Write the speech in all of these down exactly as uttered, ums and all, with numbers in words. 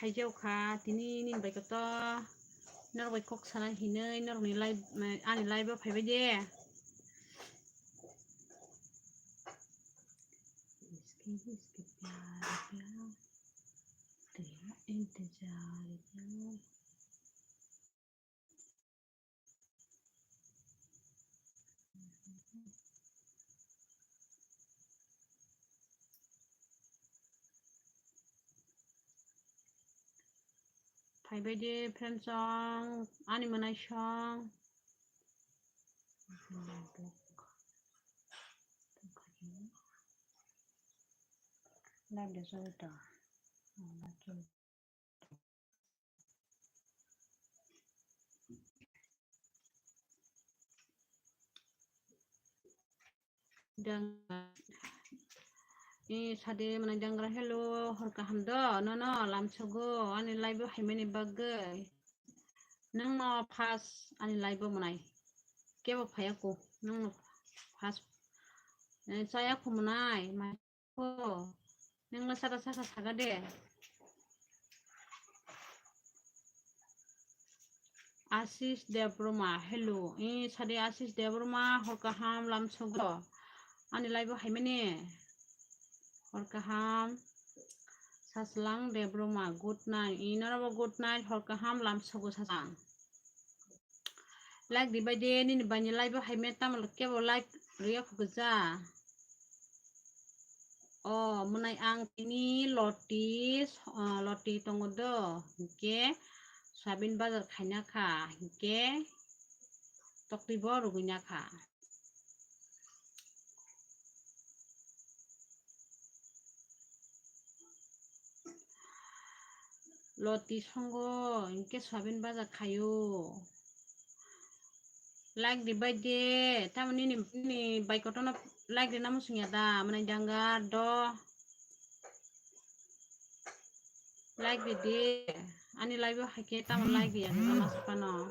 Phaijao kha tini nini bai koto norok bai kok sana hinwi norokni live, ani live o phaibai de. Phaibai de friend song, ani mwnai song. Live de song to. Dang-, eh, sade mwnai dangra, hello, hor kaham do, nono lamsogo, ani live o haimani bagwi. Nangno first ani live o mwnai. Kebo phayako, nangno first, eh, chayako mwnai, ma-, Oh, nangno saka saka saka de. Ashish Debbarma, hello. Eh, sade Ashish Debbarma, hor kaham lamsogo. Ani live o haimani. Hor kaham. Saslang Debbarma, good night. Eh, norokbo good night, hor kaham lamsogo saslang. Like ribai de, nini baini live o haimani tamo kebo like riya kho gija. O, mwnai ang tini loti, o, loti tongo do, hinkhe soyabin bazar khaina kha, hinkhe tokti bo rwgwina kha. Loti songo, hinkhe soyabin baja khaio. Like ribai de, tamo nini, nini bai kotorno like rina muchung ya da, mwnai dangar do. Like ridi, ani live o haikhe tamo like riya da mas phano.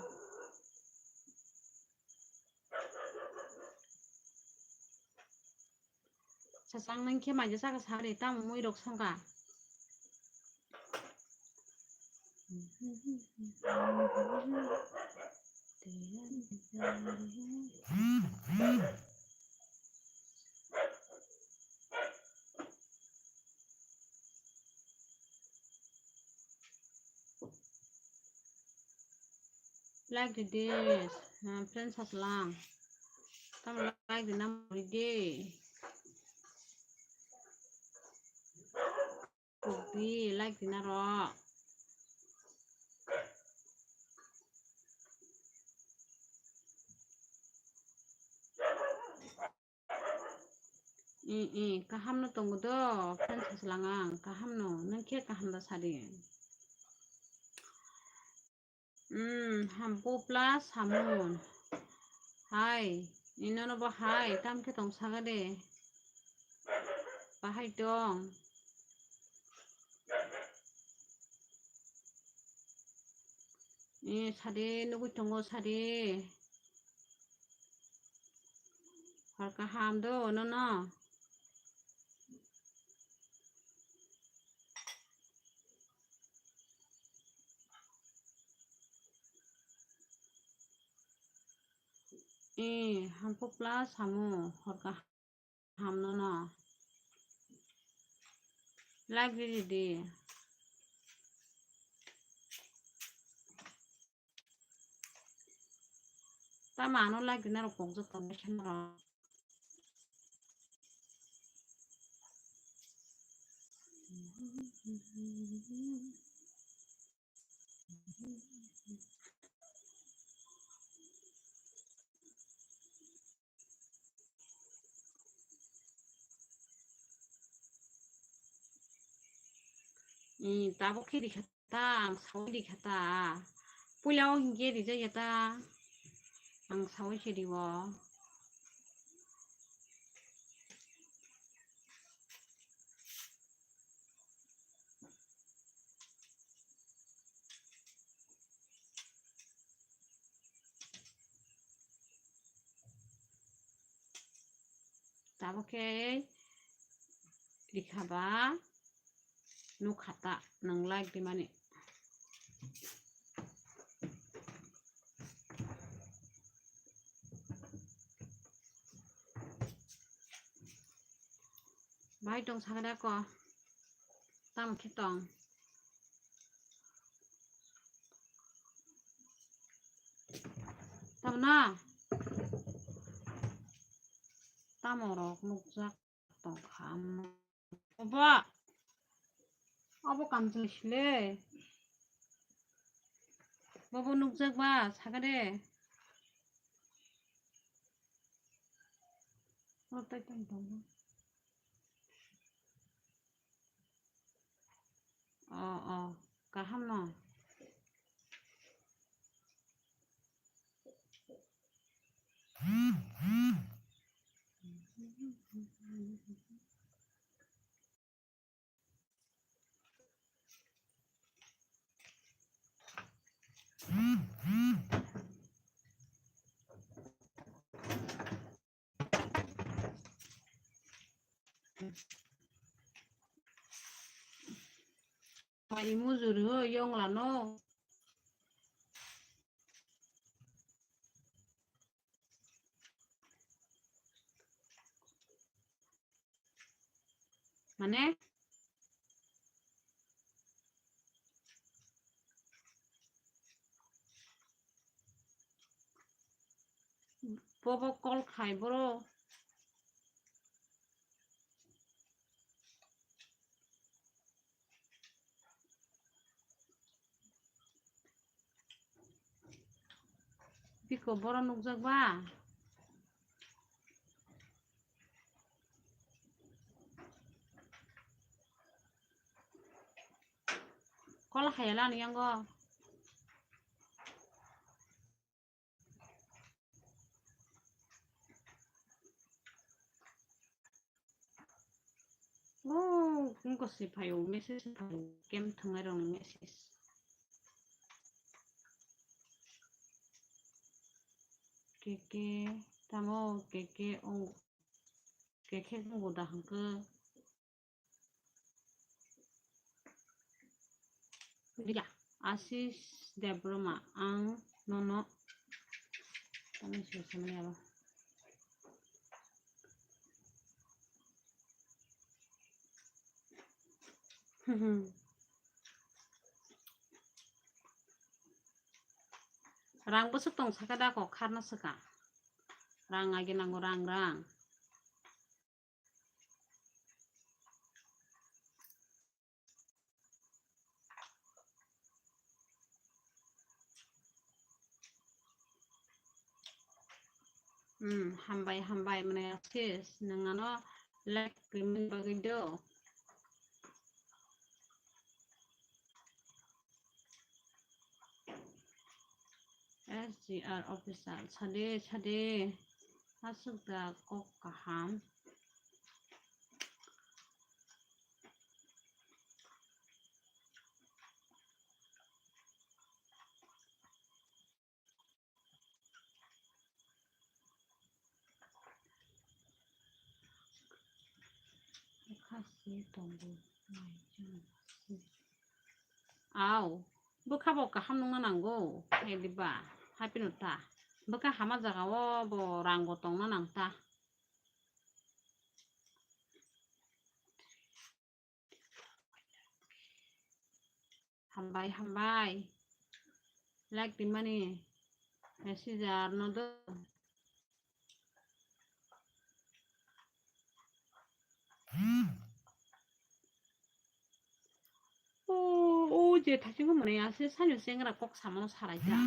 Sasang nang khe maija saka sari tamo mui rok songkha. Like ridi, ah, friend saslang. Tamo like rina mori de. Ridi, like rina ro. I, i, kaham no tongo do, friend saslang ang, kaham no, nang khe kaham da sadi. Hmm, hampu plus hamun. Hai, inono bo hai, tam khe tong saga de. Bahai tong. Eh, sade, nugui tongo sade. Hor kaham do, no, no. Eh, hampu plus hamu, hor kaham. Hamno no. Like ridi. Tamo ano like rina rok pokjak tongnai khe norok. Hmm, tabuk khe rikha ta, ang saui rikha ta. Puila o hinkhe rijak ya ta. Ang saui se rio. Tabuk khe rikha ba. Nukha ta nwng like rimani. Bai tong sakha da ko. Tamo khe tong. Tamo na. Tamo rok nukjak tong kha. Obo. Obo kamchwlwi sile. Bobo nukjak ba sakha de. O tai tong tongo. O, o, kaham no. Mai mujur ho yong lano. Mane? Bobo call khai boro. Biko boro nukjak ba? Call khayala ni yango. Oh, wngkha si phaio, message phaio, kem thwngnai rokni message. Keke, tamo keke ong, keke ongbo da hwnkhe. Riya, Ashish Debbarma, ang nono, tamo se samani abo. Rang bwswk tong sakha da kok kharna swkang. Rang agi nango, rang, rang. Hmm, hambai, hambai, mane sis, nwng ano like rimani bagwi do. S G R official, sade, sade, aswk da kok kaham. Khasi tongo. Au, bwkha bo kaham nungna nango, hai diba, hai phino ta. Bwkha hama jaga o bo rango tongna nang ta. Hambai, hambai. Like rimani. Messenger no do. O, o je thaichung mwnwi ase, sani chengra kok samano sarai ta.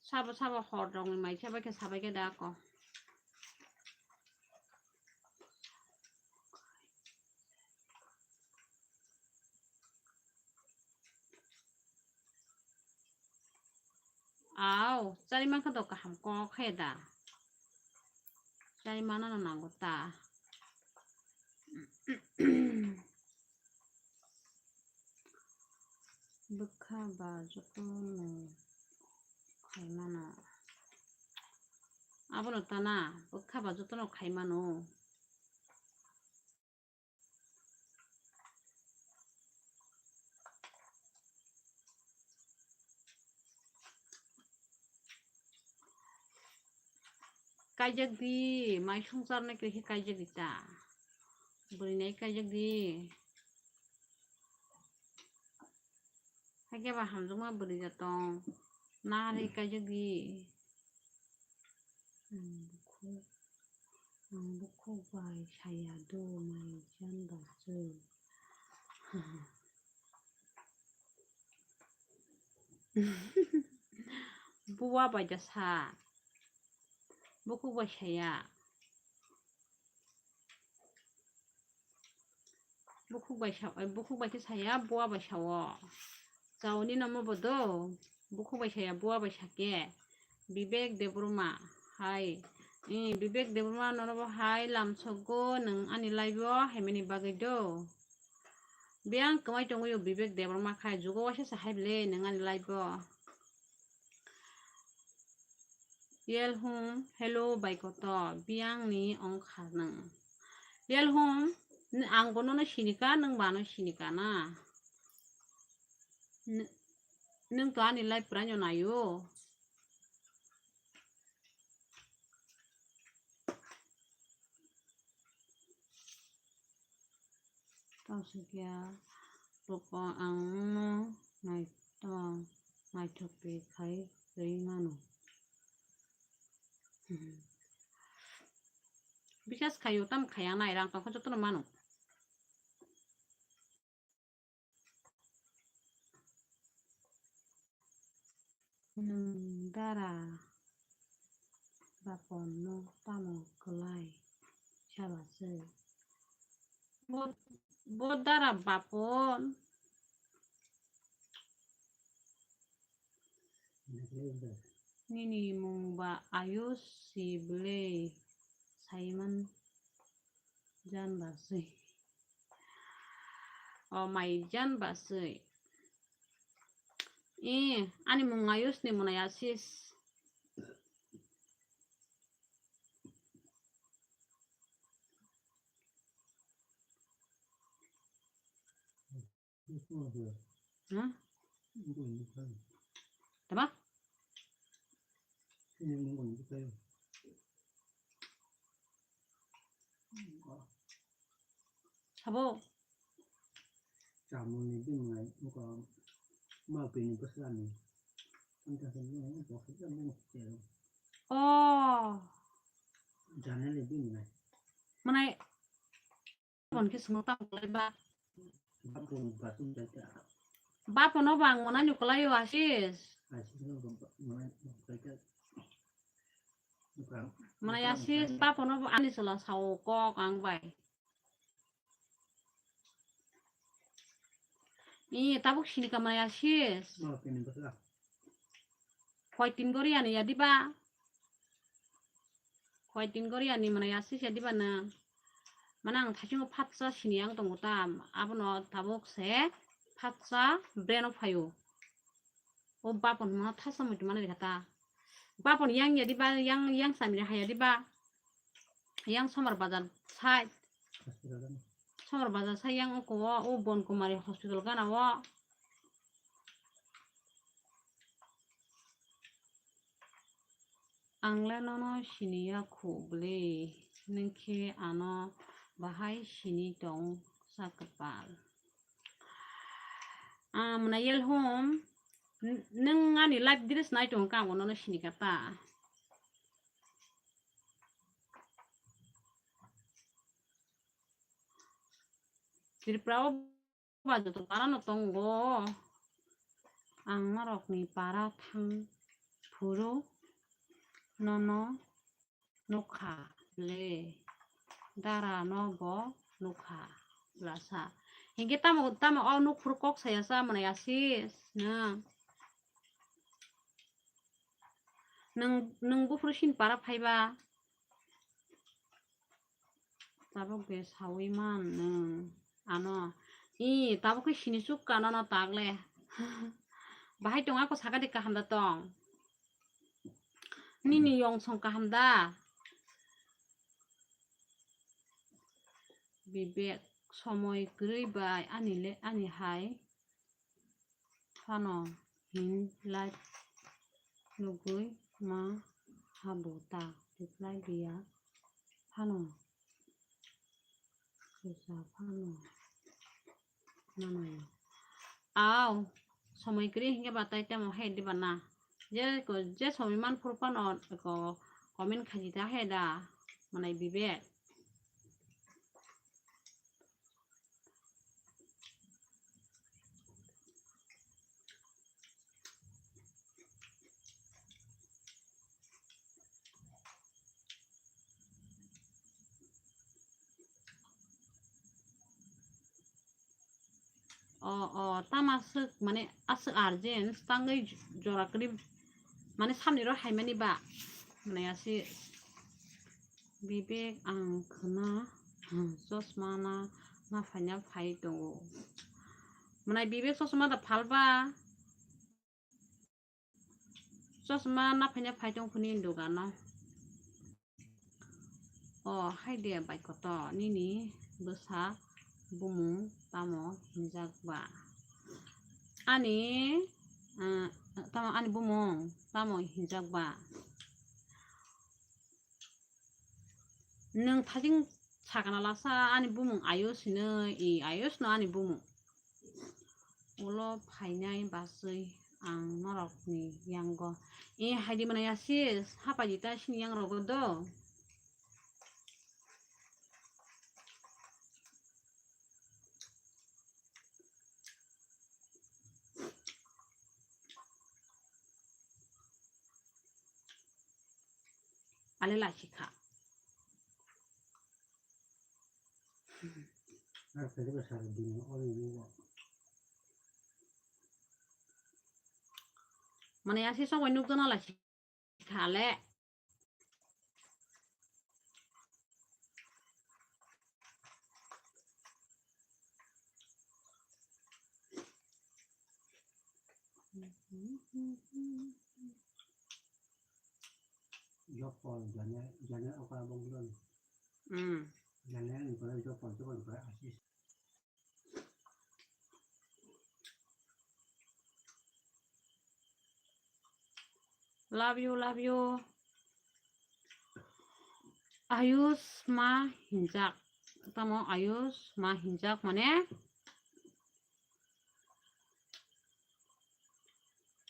Sabo sabo hor rokni mai khe bai khe sabai khe da ako. Au, chari mankha do kaham kok khe da. Chari manano nango ta. Bwkha ba jotono Khaimano. Abono tana, bwkha ba jotono khaimano. Kaijak di, mai songchar nai khe kaijak di ta. Bwrwi nai kaijak di. Hakhe ba hamjakma bwrwi ja tong. Nari kaijak di. Ang bukhuk, ang bukhuk bai saya do mai jan ba se. Buwa bai ja sa. Bukhuk bai saya. Bukhuk bai sa, bukhuk bai khe saya, buwa bai sao. Chaoni nomo bodo, bukhuk bai saya, buwa bai sake. Bibek Debbarma, hai. Eh, Bibek Debbarma nono bo hai lamsogo nwng ani live o haimani bagwi do. Biyang kwmai tongwi o Bibek Debbarma khai jugo waisa sa hai bwle nwng ani live o. Yelhum, hello, bai koto, biyang ni ongkha nwng. Yelhum, n-, ang bo nono sinika, nwng ba ano sinika na. N-, nwng to ani live pranyo nayo. Tongsikya rokbo ang nwngno naitong, naithok twi khai rwi mano. Bisas khaio, tamo khaya nai, rang tongkha jotono mano. Nwng dara bapon no tamo kwlai saba se? Bo, bo dara bapon. Nini mung ba Ayush si bwlai Saiman Jan Baswi. O mai Jan Baswi. Eh, ani mung Ayush ni mwnai Ashish. Hmm? Tama? Sabo. Chamung ni bini ngai, muka mau pini pesan ni. Tanta sini ni, boksa ni, boksa ni. Oh. Jana ni bini ngai. Manai. Bapon khe swngno tamo kwlai ba? Bapon ba swng bai ta. Bapono bo ang mwnani kwlaio Ashish. Ashish no bo mwnani kwlai ta. Mwnai Ashish, bapono bo ani chwla sao kok ang bai. Ee, tabuk sinika mwnai Ashish. Bo kini bwsla. Khoi tin gori ani ya diba? Khoi tin gori ani mwnai Ashish ya diba na? Mane ang thaichungo phatsa sini ang tongo ta, abono tabuk se phatsa breno phaio. O bapon hwnmano thasa muitu mani rikha ta. Bapon yang ya diba, yang, yang samiri haya diba? Yang Somar Bazar side. Somar Bazar side yang oko o, o Bon Kumari hospital gana o. Ang le nono sini ya khu bwle, nwng khe ano bahai sini tong sa kwpal. Ah, mwnai Yelhum, n-, nwng ani live dress nai tong kha, ang bo nono sini kha ta. Tripura o ba joto para no tongo. Ang norokni para thang phuru nono nukha le, dara no bo nukha lasa. Hinkhe tamo, tamo o nuk phuru kok saya sa mwnai Ashish nwng. Nwng, nwng buphuru sini para phaiba. Tabuk de sawi man nwng ano. I, tabuk khe sini chuk ka nono tagle. Bahai tong ako saka de kaham da tong. Nini yong song kaham da? Bibek, somoi kwrwi bai ani le, ani hai phano hin live nugwi ma habo ta reply biya phano. Susa phano. Nanayo. Aw, somoi kwrwi hinkhe ba tai tamo hai diba na. Je ko, je somoi man phuru phano ko comment khaji ta hai da. Manai Bibek. O, o, tama aswk, mane, aswk urgent, tangwi jora kwrwi, mane, samni ro haimani ba, mane, asi, Bibek, ang khwna, hmm, chosma na, na phaina phai tongo. Mane, Bibek chosma da phalba. Chosma na phaina phai tong phuni dogano. O, hai de bai koto, nini bwsa bumung tamo hinjak ba? Ani, ah, tamo ani bumung tamo hinjak ba? Nwng thajing sakana lasa ani bumung Ayush hinwi, i Ayush no ani bumung. Ulo phainai baswi ang norokni yango. I haidi mana yasis, hapaidi ta sini yang rogo do. Ale lachikha. Mane asi songwi nukjana lachikha le. Jokol jane, jane oka bongdon. Hmm. Jane ni pore jokol, jokol ni pore asis. Love you, love you. Ayush ma hinjak. Tamo Ayush ma hinjak mane?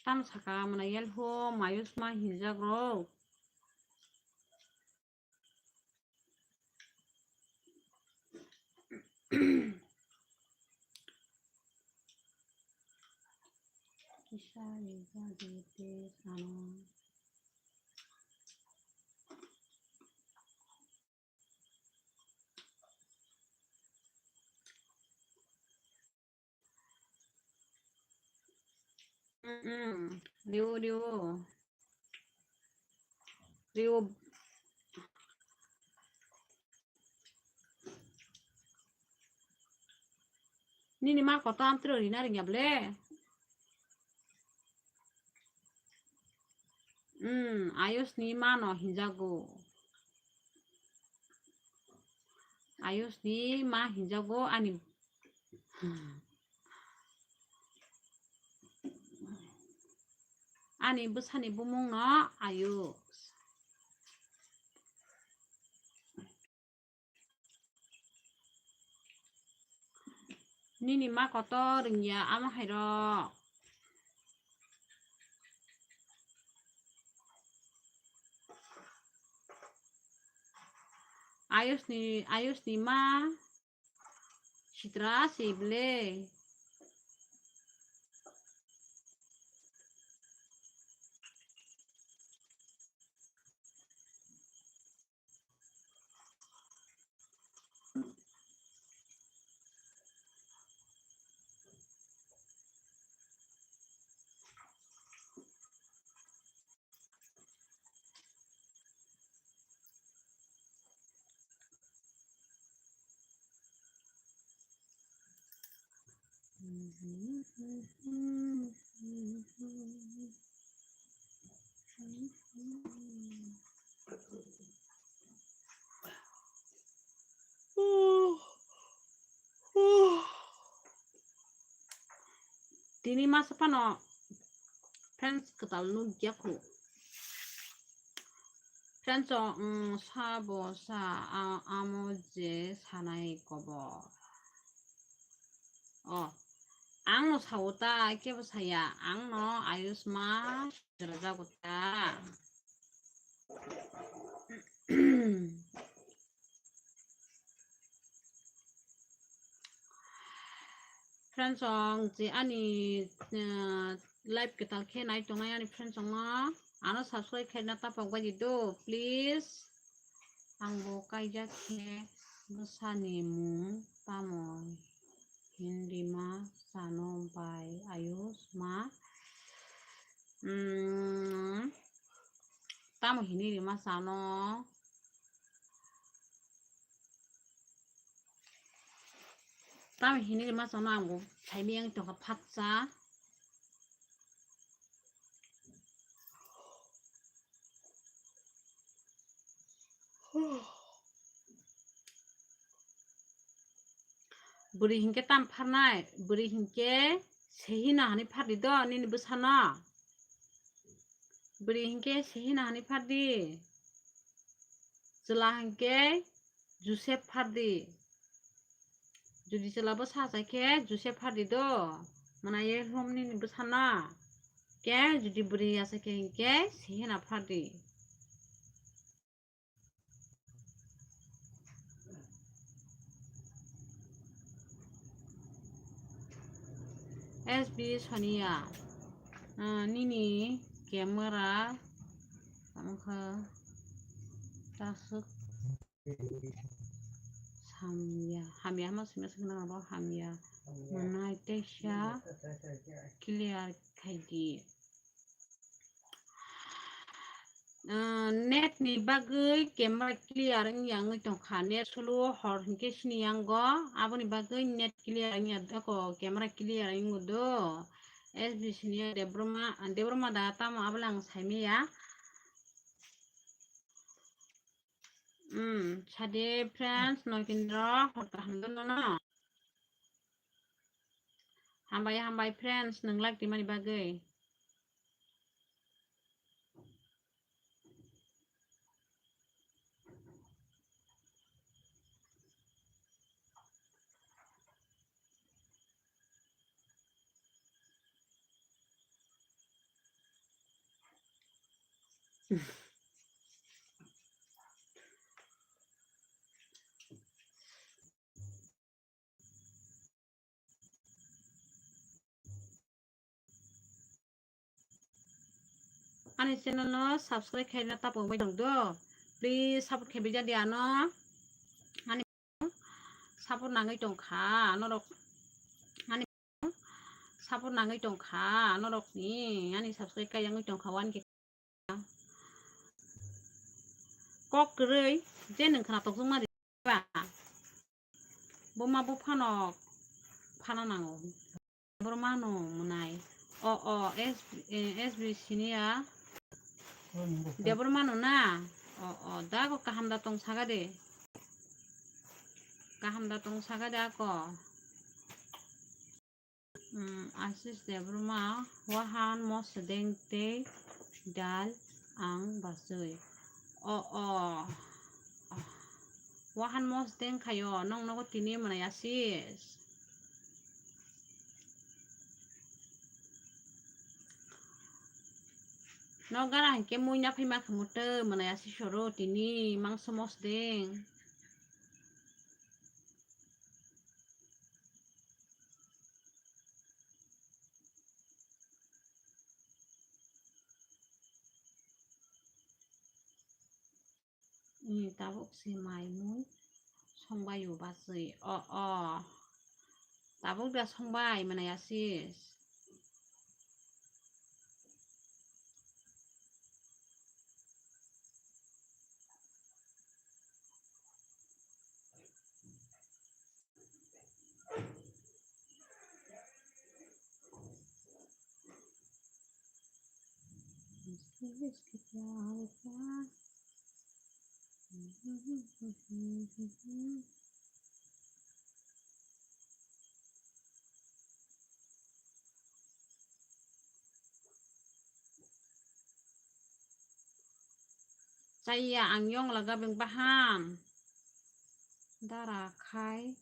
Tam saka mana yel ho Ayush ma hinjak ro. Kisa rijak di please ano. Mm-mm. Riu, riu. Riu. Nini ma koto amtwrwi rina ringya ble? Hmm, Ayush ni ma no hinjago. Ayush ni ma hinjago ani. Ani bwsani bumung no Ayush. Nini ma kotor wngya ama hairok. Ayush ni, Ayush ni ma sitra si ble. Tini masa phano friends kwtal nukya khu. Friends o, mm, sabo sa, a-, amo je sanai kobor. O, ang no sao ta, kebo saya, ang no Ayushma rajago ta. Friends, ang je ani, eh, live kwtal khe nai tongnai ani friends, ang no ano subscribe khaina tapok bai di do, please. Ang bo kaijak khe bwsani mung tamo hinrima sano bai Ayushma. Hmm, tamo hinrima sano. Tamo hinrima sano ang bo saimiyang tongkha phatsa. Bwrwi hinkhe tam pharnai, bwrwi hinkhe sehina hani phardi do nini bwsano. Bwrwi hinkhe sehina hani phardi. Chwla hinkhe Joseph phardi. Jodi chwla bwsa achai khe Joseph phardi do. Mwnai ye hom nini bwsano. Khe jodi bwrwi achai khe hinkhe sehina phardi. S B Sonia, ah, nini camera tamo khe tasuk hamya, hamya hama simi simi nang abo hamya mwnai teisa clear khaidi. Ah, net ni bagwi camera clear wngya wngwi tongkha, net solo hor hinkhe sini yango, aboni bagwi net clear wngya, eko camera clear wngo do. S B Senior Debbarma, Debbarma da tamo abole ang saimaya. Hmm, sadi friends, Noikendra, hor kaham do nono. Hambai, hambai friends, nwng like dimani bagwi. Ani channel no subscribe khaina tapok bai tong do. Please support khe bijadi ano. Ani support nangwi tongkha norok. Ani support nangwi tongkha norok ni. Ani subscribe kaya wngwi tongkha one K. Kok kwrwi je nwng khna tokjwkma ri ba. Buma buphano phana nango. Bormano mwnai. O, o, S, eh, S B Senior. Debor mano na? O, o, dago kaham da tong saga de. Kaham da tong saga de ako. Hmm, Ashish Debbarma, wahan mosodeng tei dal ang bachwi. O, o. Wahan mosodeng khayo, nong nogo tini mwnai Ashish. No gara hinkhe muina phaima khamu tei mwnai Ashish oro tini mangso mosodeng. Ni tabuk se mai mui songbai o bachwi. O, o. Tabuk da songbai mwnai Ashish. Chaya ang yong laga beng baham. Dara khai,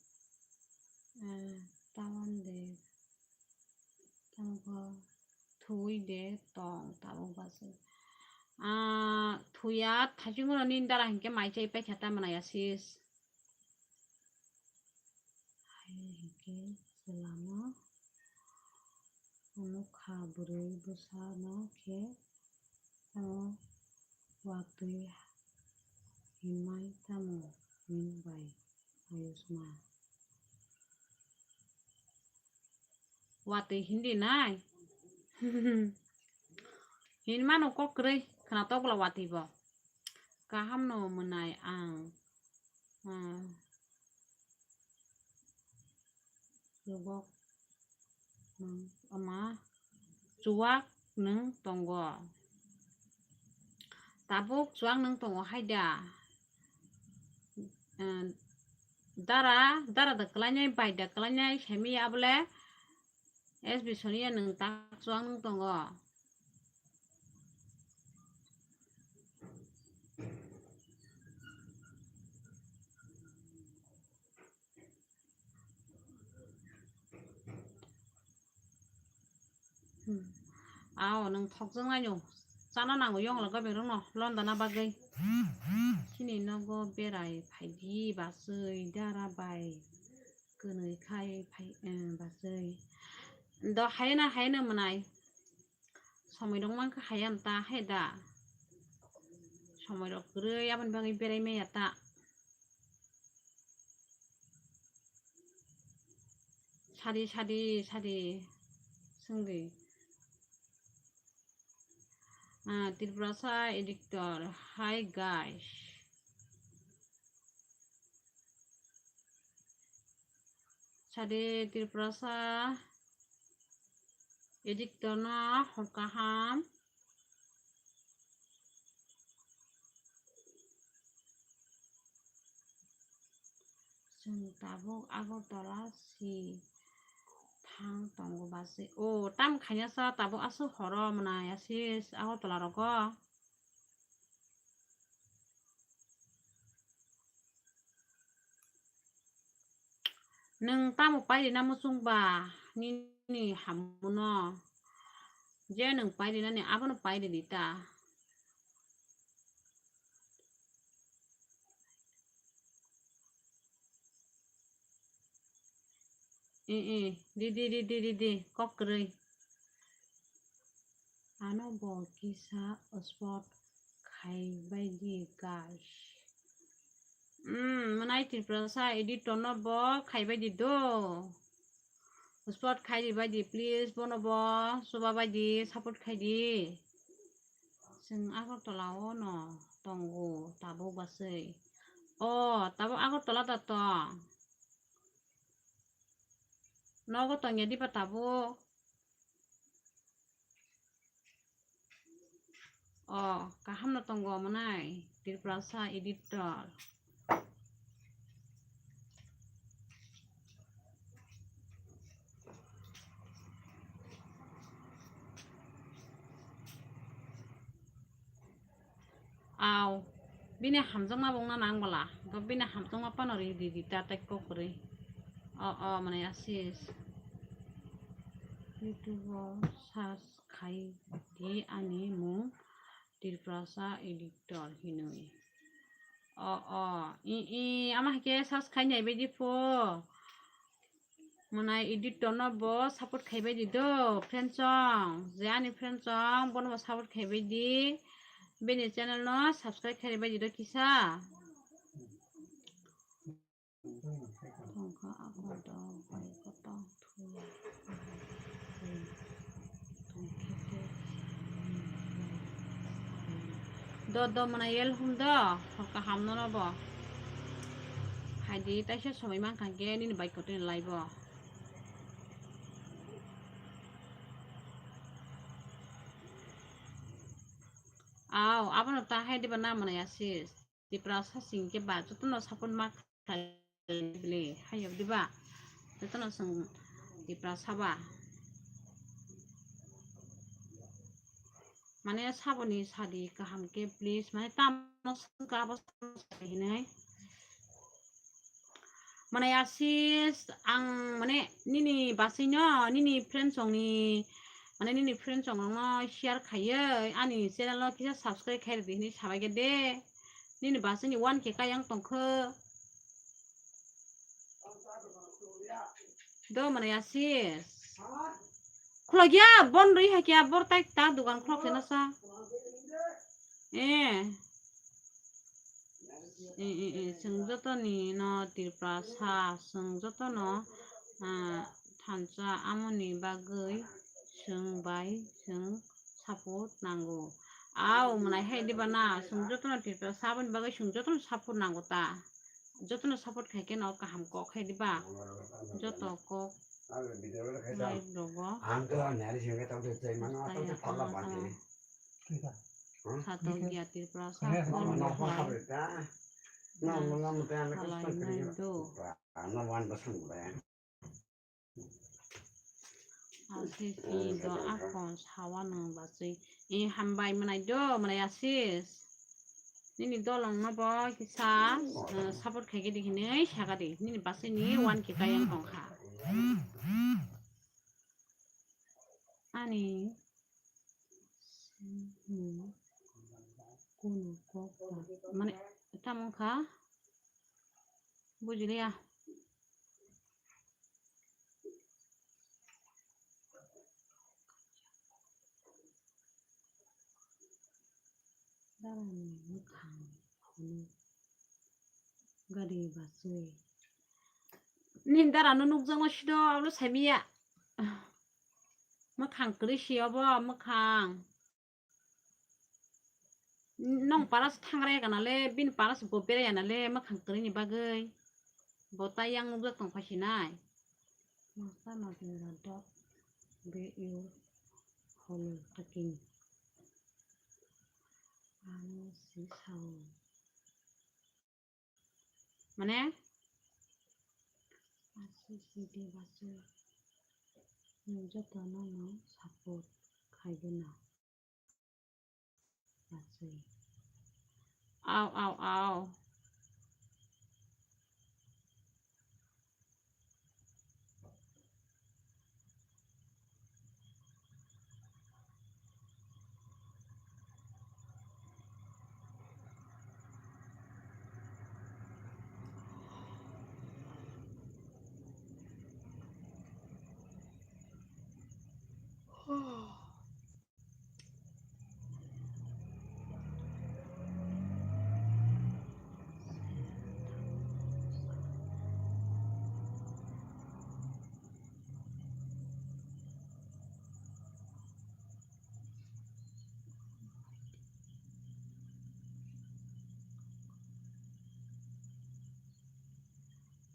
eh, tawan de. Tamo thui de tong tabuk basi. Ah, thuya thachung ni dara hinkhe mai chai paikha ta manaya sis. Hai hinkhe selama. Ano kha bwrwi bwsano khe tamo watwi hinmai tamo hwnwi bai Ayushma. Watwi hindi nai. Hinmano kok kwrwi khwnatok bwla watwi bo. Kaham no mwnai ang. Hmm. Yobok, hmm, ama chuwak nwng tongo. Tabuk chuwak nwng tongo hai da. Eh, dara, dara da kwlainai, bai da kwlainai, semi abole. S B Sonia nwng tak chuwak nwng tongo. Hmm. Ao, nwng thokjaknai no. Chana nango yong laga berong no, London na bagwi. Chini nogo berai phaidi baswi dara bai. Kwnwi khai phai, eh, baswi. Do hayana, hayana mwnai. Somoi rok mankha hayana ta, hai da. Somoi rok kwrwi aboni bagwi berai maya ta. Sadi, sadi, sadi. Swngdi. Ah, Tiprasa editor. Hi, guys. Sadi Tiprasa editor no hor kaham. Chwng tabuk Agartala si thang tongo basi. O, tam khaina sa tabuk aswk horo mwnai asis Agartala rogo. Nwng tamo pairina muchung ba nini hamuno? Je nwng pairinani abono pairidi ta. Eh, eh, ridi, ridi, ridi, kok kwrwi. Ano bo kisa spot khaibai di guys. Hmm, mwnai Tiprasa editor no bo khaibai di do. Spot khai di bai di, please, bono bo chuba bai di, support khai di. Chwng Agartala o no tongo tabuk baswi. O, tabuk Agartala da tong. Nogo tongya diba tabuk? O, kaham no tongo mwnai, Tiprasa editor. Au, bini hamjakma bongna nang bwla, to bini hamjakma phano ri di di ta tei kok kwrwi. O, o, mwnai asis. YouTube o search khai di ani mung Tiprasa editor hinwi. O, o, i, i, ama hai khe search khai nai bai di pho. Mwnai editor no bo support khai bai di do, friend song. Je ani friend song, bono bo support khai bai di. Bini channel no subscribe khai bai di do kisa. Tongkha ako do bai koto thuya. Do, do, mwnai yel hum do, kaham no no bo. Hai di, taisa somoi mankha khe nini bai koto ni lai bo. Au, abono ta hai diba na mwnai asis. Tiprasa sing khe ba jotono support ma khlai bile, hayo diba? Jotono chwng Tiprasa ba. Mane saboni sadi kaham khe please, mane tamo swngkha abo hinwi. Mane Asis, ang mane nini basino, nini friend songni, mane nini friend songno share khaiwi ani channel no kisa subscribe khai rwdi hinwi sabaikha de. Nini basini one K kayang tongkho. Do mane Asis. Khulokya bon rwi hakya bor tai ta dukan khulok se nasa. Eh. Eh, eh, eh, chwng jotoni no Tiprasa, chwng jotono, ah, thansa amoni bagwi chwng bai chwng support nango. Au, mwnai hai diba na, chwng jotono Tiprasa aboni bagwi chwng jotono support nango ta. Jotono support khai khe no kaham kok hai diba. Joto kok live rogo. Satok ya Tiprasa. Kalainai do. Asis ni do akon sawa nung bachwi. E hambai mwnai do, mwnai Asis. Nini dolong no bo kisa, eh, support khai khe di hinwi saka di. Nini bachwi ni one K kayang tongkha. Ani Hmm. Kunu kok ta. Mane, tamo wngkha? Bujiliya. Darani mwkhang phunuk gari bachwi. Nini darano nukjakma sido, ablo saimiya. Mwkhang kwrwi si obo, mwkhang. Nong para se thangra ya kana le, bini para se bo bera ya na le, mwkhang kwrwi ni bagwi. Bo ta yang nukjak tong phai sinai. Masa ma jora dok be you hollow taking. Ano si sao. Mane? Aswk si de bachwi. Nwng jotono no support khai gwnang. Bachwi. Au, au, au.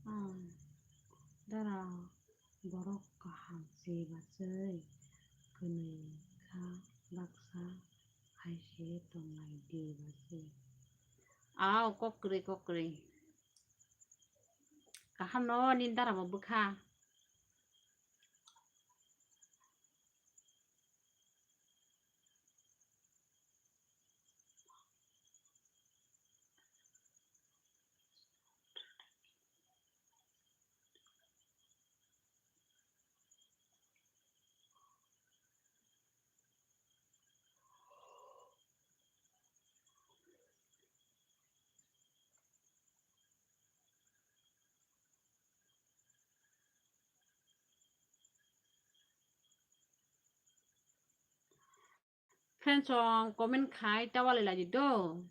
Ang dara. Borok kaham se bachwi kwnwi kha, baksa hai se tonglai di bachwi. Au, kok kwrwi, kok kwrwi. Kaham no nini dara bo bwkha. Friends rok comment khai ta walai lai di do.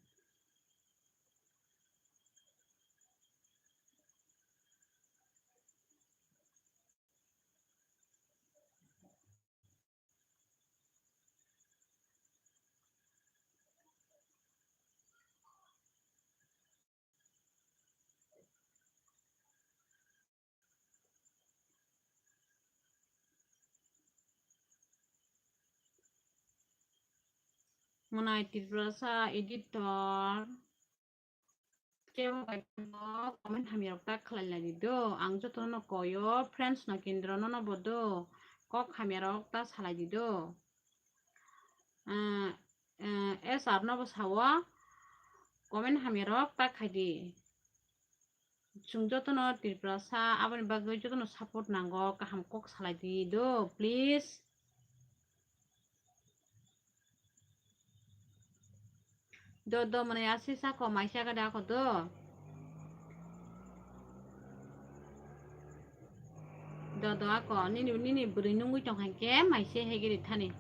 Mwnai Tiprasa editor. Kebo bai kebo comment hamya rok ta khlai lai di do. Ang joto no koyo, friends no Kendra no no bo do. Kok hamya rok ta salai di do. Ah, eh, S R no bo sawo, comment hamya rok ta khai di. Chwng joto no Tripura sa, aboni bagwi joto no support nango, kaham kok salai di do, please. Do, do, mane asi sako, maisa gada ako do. Do, do, ako, nini, nini bwrwi nungwi tong kha khe, maise hegiri thani.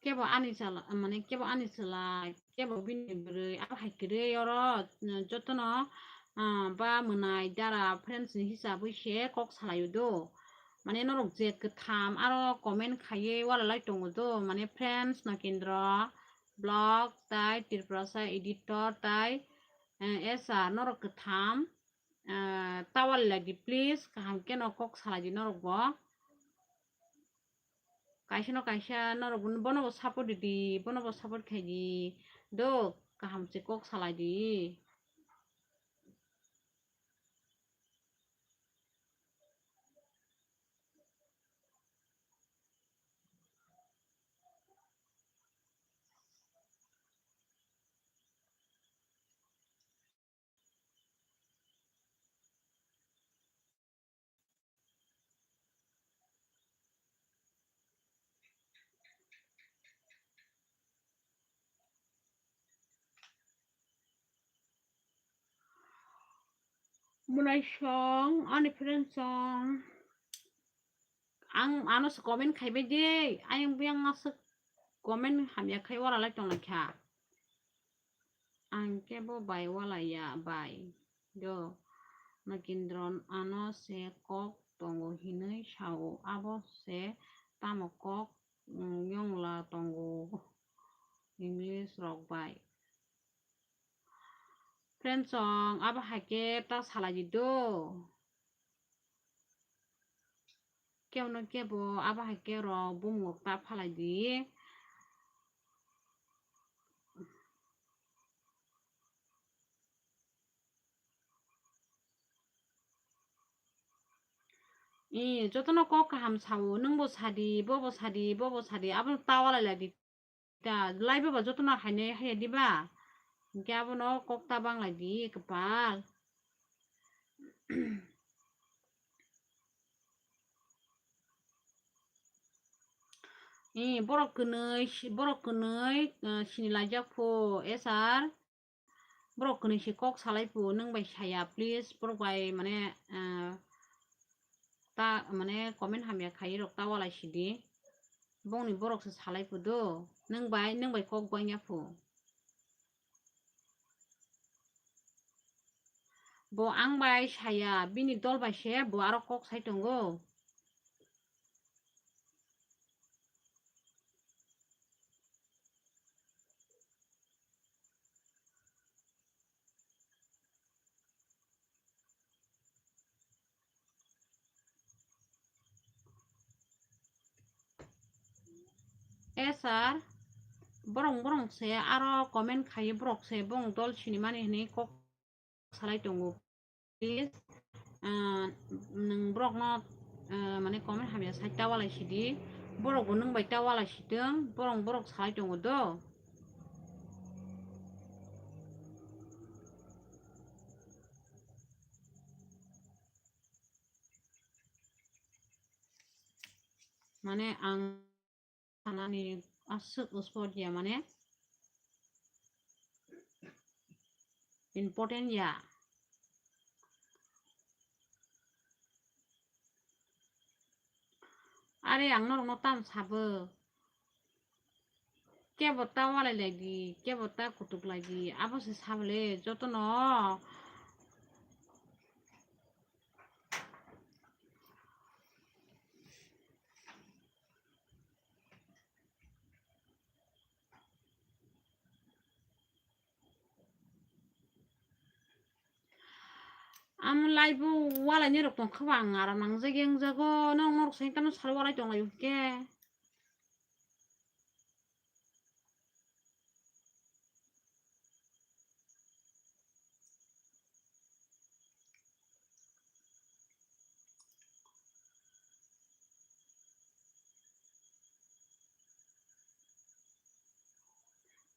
Kebo ani chwla, mane kebo ani chwla, kebo bini bwrwi, abo hai kwrwi oro, mm, jotono, ah, ba mwnai dara friends ni hisabwi se kok salaio do. Mane norok je kwtham aro comment khaiwi wala lai tongo do, mane friends no Kendra vlog tai Tripurasa editor tai, eh, S R norok kwtham, eh, ta wala lai di please, kaham khe no kok salai di norok bo. Kaisa no kaisa norok bono bo support di, bono bo support khai di. Do kaham se kok salai di. Mwnai song, ani friend song. Ang ano se comment khaibai de, ayang biyang aswk comment hamya khai wala lai tong lai kha. Ang kebo bai wala ya bai do. Nagindron ano se kok tongo hinwi sao, abo se tamo kok, mm, yongla tongo English rok bai. Friend song, abo hai khe ta salai di do. Kebo no kebo abo hai khe rok bumung rok ta phalai di. Ee, jotono kok kaham sao, nwng bo sadi, bo bo sadi, bo bo sadi, abono ta walai lai di. Ta live ba jotono hainai haya diba? Hinkhe abono kok ta banglai di kwpal. Ee, borok kwnwi, borok kwnwi, eh, sini laijak pho, S R. Borok kwnwi se kok salai phu, nwng bai saya, please, borok bai, mane, ah, ta, mane, comment hamya khai rok ta walai sidi. Bongni borok se salai phu do, nwng bai, nwng bai kok bangya phu. Bo ang bai saya, bini dol bai se bo aro kok sai tongo. Eh, sir, borok, borok se aro comment khai borok se bong dol sinimani hinui kok salai tongo. Please, ah, nwng borokno, ah, mane comment hamya sai ta walai sidi, borokbo nwng bai ta walai sitwng, borok, borok salai tongo do. Mane ang sanani aswk spot ya, mane important ya. Are ang norokno tam sabo. kebo ta walai lai di, kebo ta kutuk lai di, abo se sabole jotono. Amo live o walai ni rok tong kha ba ang aram nang jagwi ang jago, nong norok sai tamo sal walai tong lai hwnkhe.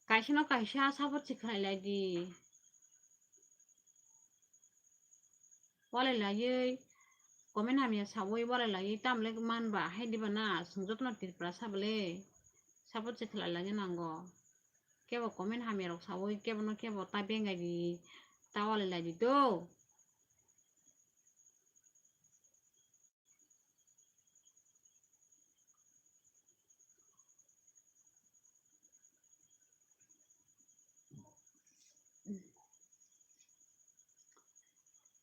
Kaisa no kaisa support se khlai lai di. Walai laiwi comment hamya sawi walai laiwi tamle man ba hai diba na, chwng jotono Tripura sabole support se khlai lai nango. Kebo comment hamya rok sawi kebo no kebo ta bengai di, ta walai lai di do.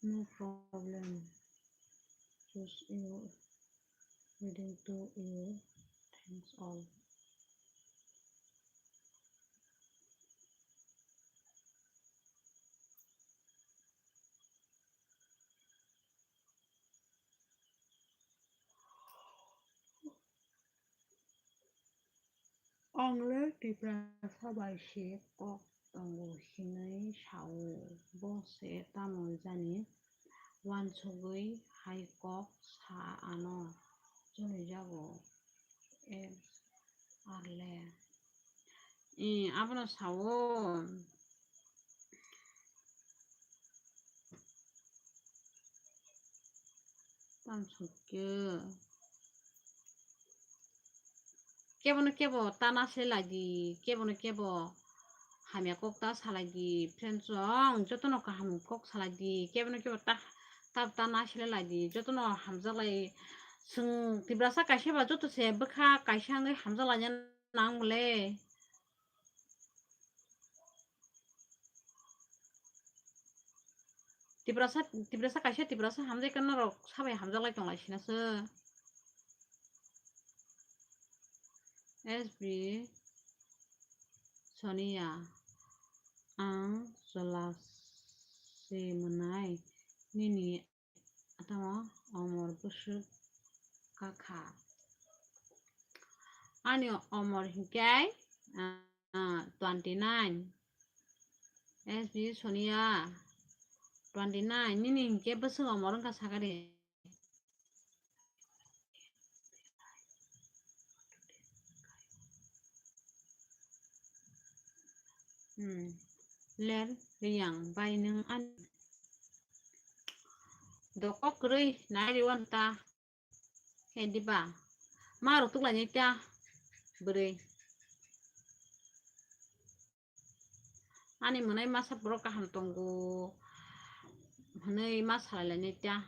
No problem. Choose you. Reading to you. Thanks all. Ang le Tiprasa bai se kok tongo hinwi sao, bo se tamo jani uansugwi hai kok sa ano cholijago. Ar le. Ee, abono sao. Tamo sokhe. Kebono kebo ta na se lai di, kebono kebo hamya kok ta sa lai di, friends rok, jotono kaham kok sa lai di, kebono kebo ta, ta, ta na se lai di, jotono hamjak lai. Chwng Tiprasa kaisa ba joto se bwkha kaisa wngwi hamjak lai nang le. Tiprasa, Tiprasa kaisa Tiprasa hamjai khe norok sabai hamjak lai tong lai sina se. S B Sonia, ang Jalasi mwnai, nini tamo omor bwswk kakha. Ani omor hinkhe, ah, twenty nine. S B Sonia, twenty nine. Nini hinkhe bwswk omor wngkha sakari? Hmm. Ler Riyang bai nwng ani dokok kwrwi nai riwan ta. He diba? Ma rok tuklai nai ta bwrwi. Ani mwnai masa borok kaham tongo hwnwi ma salai lai nai ta.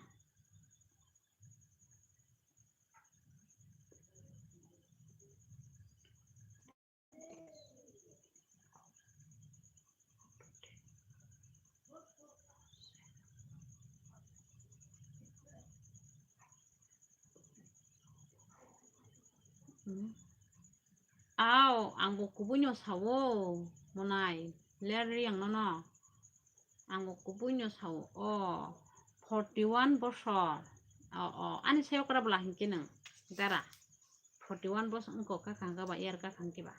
Ao, ang bo kubui no sao, mwnai, ler Riyang nono. Ang bo kubui no sao, o, forty one bosor. O, o, ani sayo kra bwla hinkhe nwng, dara. Forty one bosor wngkha kha, kha ba, yer kha, kha ba.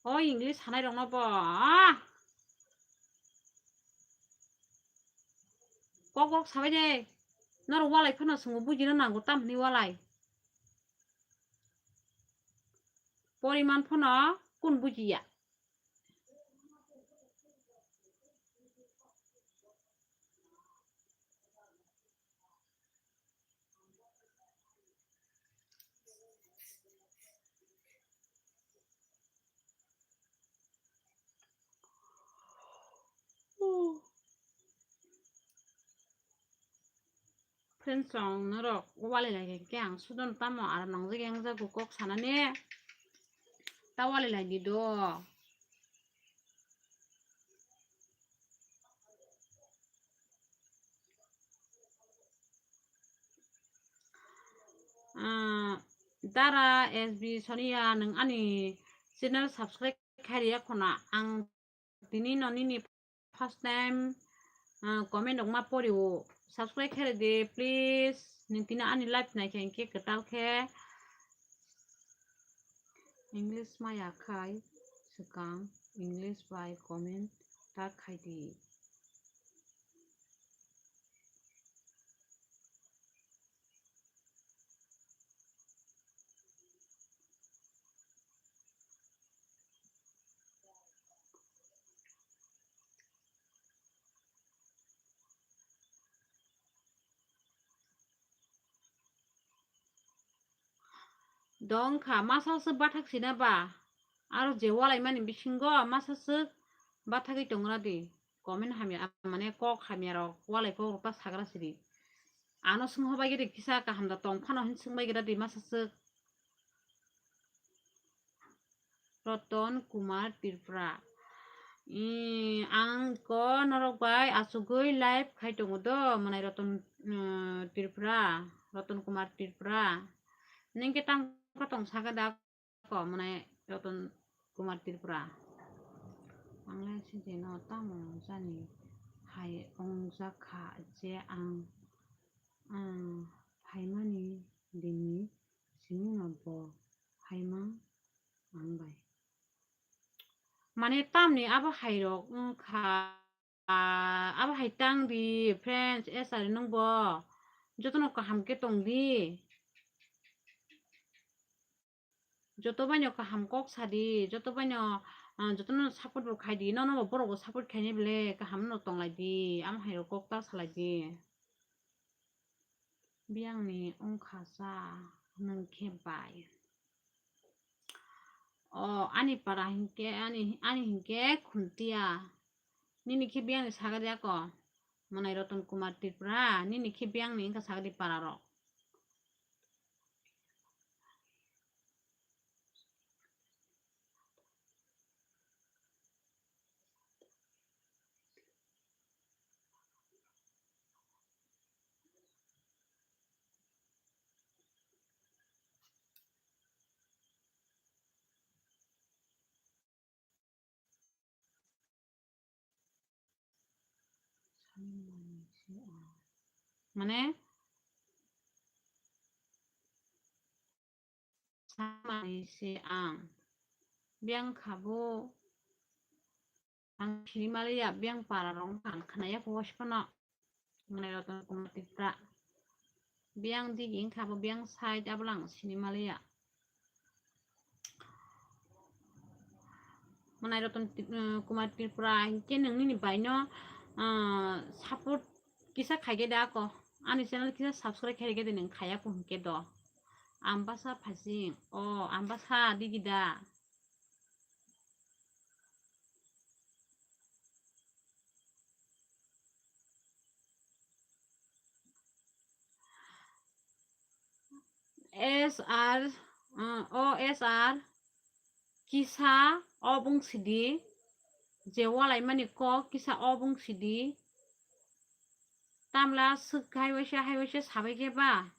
O English sanai rokno bo, ah! Kok kok sabai de. Norok walai phano swngo, bujina nango tamni walai. Poriman phano kun bujiya. Friends rok, norok wali lai khe ang sudon tamo aram nangjak yang jago kok sanani. Ta wali lai di do. Ah, Dara S B Sonia, nwng ani channel subscribe khairiya khona? Ang tini no nini first time, ah, comment rok ma pori o. Subscribe khairi di, please. Nwng tini ani live nai khe, hwnkhe kwtal khe. English maya khai swkang, English bai comment ta khai di. Dong kha, masa swk bathak sina ba? Aro je walai mani bisingo masa swk bathagwi tongra di. Comment hamya, mane kok hamya rok, walai kok rok ta sagra sidi. Ano swngho bai gede kisa kaham da tong phano hin swngbai gede di masa swk. Roton Kumar Tripura. I, ang ko norok bai achugwi live khai tongo do, mwnai Roton, mm, Tripura, Roton Kumar Tripura. Ningke tang kotong saka da ko, mwnai Roton Kumar Tripura. Ang lai sijeno tamo jani hai ongjakha je ang, ang phaimani dini simi no bo phaimang ang bai. Mane tamni abo hai rok wngkha, abo hai tang di, friends, S R nwng bo jotono kaham khe tong di. Joto baino kaham kok sa di, joto baino, ah, jotono support bo khai di, nono bo borok bo support khainai bele kaham no tong lai di, amo hai rok kok ta salai di. Biyangni wngkha cha nwng khe bai. O, ani para hinkhe, ani, ani hinkhe Khuntia. Nini khe biyangni saga de ako. Mwnai Roton Kumar Tripura, nini khe biyangni wngkha saga de para rok. Mane samani se ang biyang kha bo ang sini maliya, biyang para rok ang khna ya ko wash phano. Mane Roton Kumar Tripura. Biyang digi wngkha bo, biyang side abo lang sini maliya. Mane Roton Tri-, eh, Kumar Tripura, hinkhe nwng nini baino, ah, support kisa khaikhe da ako. Ani channel kisa subscribe khaikhe de nwng khaya ko hinkhe do. Ambasa phasing. O, ambasa digi da. S R, uh, O S R, kisa o bung sidi, je walai mani kok kisa o bung sidi, tamla swk hai waisa, hai waisa sabai khe ba.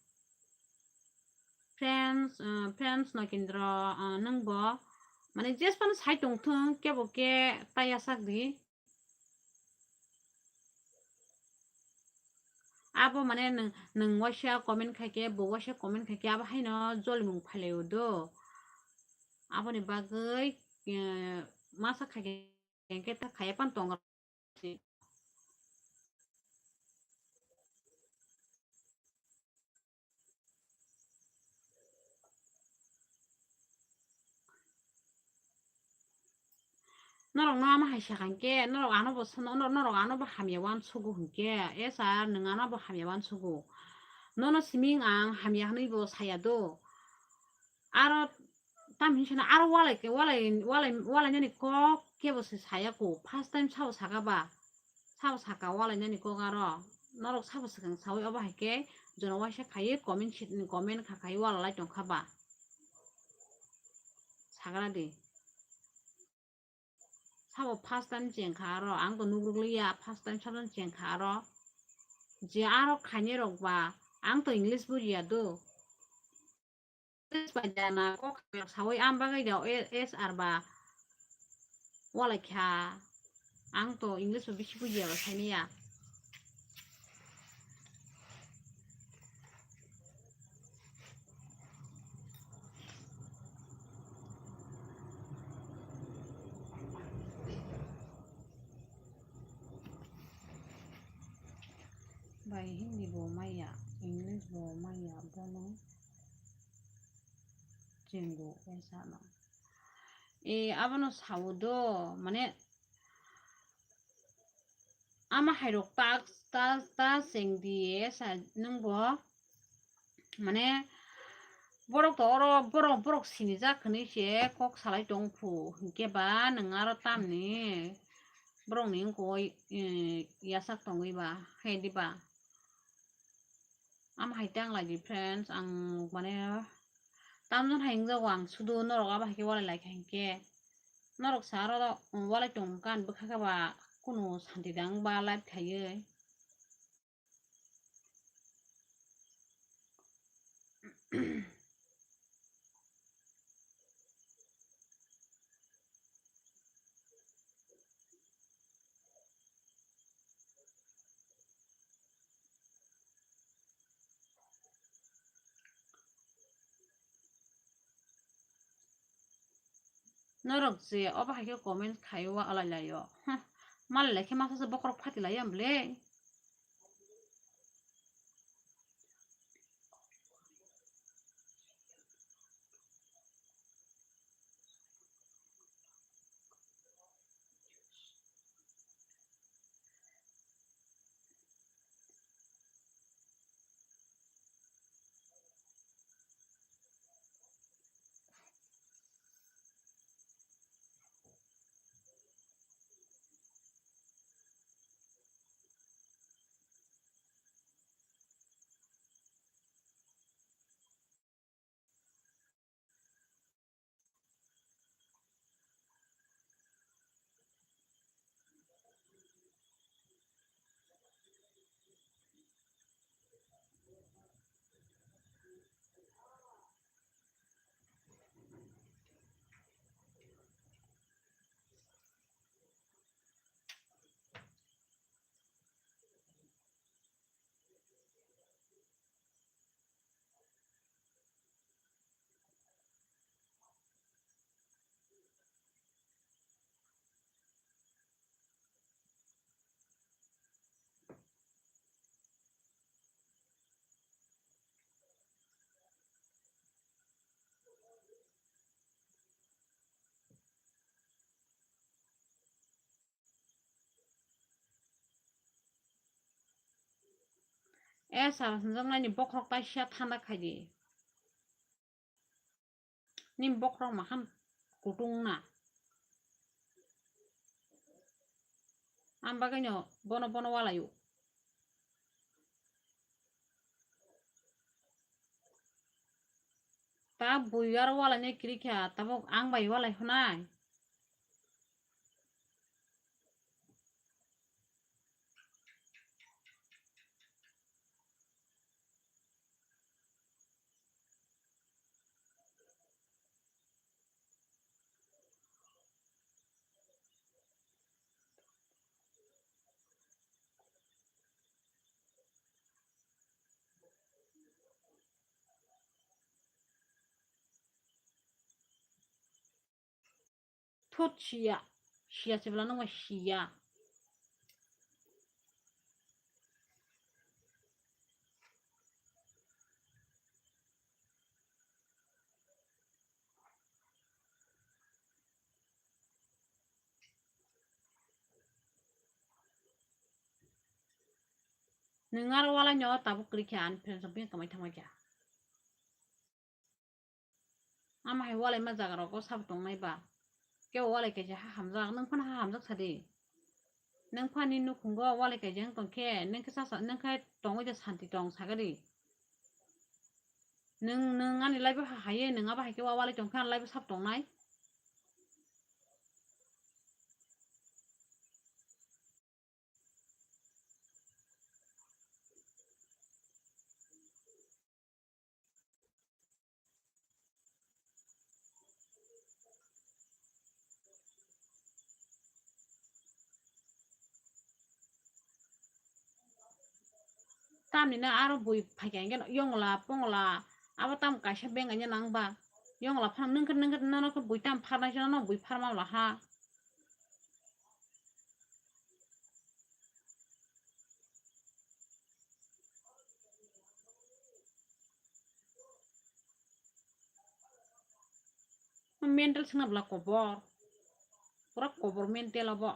Friends, uh, friends no kendro, uh, nwng bo, mane, jespan sai tong thung, kebo khe taya sak di. Abo mane nwng, nwng waisa comment khaikhe, bo waisa comment khaikhe, abo haino jolimung phailaio do. Aboni bagwi, eh, masa khaikhe, khe ta khaiya pan tongo. Norok no ama hai sakha hinkhe, norok ano bo sano, norok ano bo hamya uansugo hinkhe, S R nwng ano bo hamya uansugo. Nono siming ang hamya hwnwi bo saya do. Aro tam hinwi sano aro walai khe, walai, walai, walainani kok kebo se saya ko. First time sao saka ba. Sao saka walainani kok aro. Norok sabo swkang sawi obo hai khe jono waisa khaiwi comment sit-, comment kha khaiwi wala lai tong kha ba? Sagra di. Sabo first time cheng kha aro, ang to nukruk liya, first time sabjani cheng kha aro. Je aro khainai rok ba, ang to English bujiya do. English bai da na kok sawi ang bagwi da S R ba walai kha. Ang to English bo bisi bujiya ba sainiya. Bai Hindi bo maya, English bo maya, bono chengo esa no. E, abono sawo do, mane, ama hairok ta, ta, ta cheng di esa nwng bo. Mane, borok to oro, borok, borok sinijak hinwi se kok salai tong phu, hinkhe ba nwng aro tamni borokni wngkoi, eh, yasak tongwi ba, hai di ba? Am hai tang lai di friends, ang mane tamjani hai wngjago, ang sudu norok abo hai khe walai lai kha hinkhe norok sa aro walai tong kha, bwkha khe ba kunu santi dang ba life khaiwi. Norok je obo hai khe comment khai o, alai lai o. Huh. Malai lai khe masa se bokhorok phati lai ya bwle. E sal hwnjaknai ni bokhorok taisa thanda khai di. Ni bokhorok mahan kutung na. Ang bagwi no bono bono walai o. Ta bui aro walai nai kiri kha, tabuk ang bai walai hwnai. Thut siya. Siya se bwla nungma siya. Nwng aro walai no tabuk kwrwi khe ani friends rok bini kamai thangma khe. Ama hai walai ma jaga rogo sabo tongnai ba. Kebo walai kaisa ha hamjak, nwng phano ha hamjak sadi. Nwng phani nukhungo walai kaijak tongkhe, nwng khe sasa, nwng khe tongwi de santi tong sagadi. Nwng, nwng ani life o ha-, haye, nwng abo hai khe wa walai tongkhe, ani life o sap tongnai. Tamni na aro bui phaikha hwnkhe yongla pongla abo tam kaisa beng aina nang ba. Yongla phano nwng khe, nwng khe, nono khe bui tam pharnai se, nono bui pharma wla ha. Mental swnam bwla kobor. Pura kobor mental obo.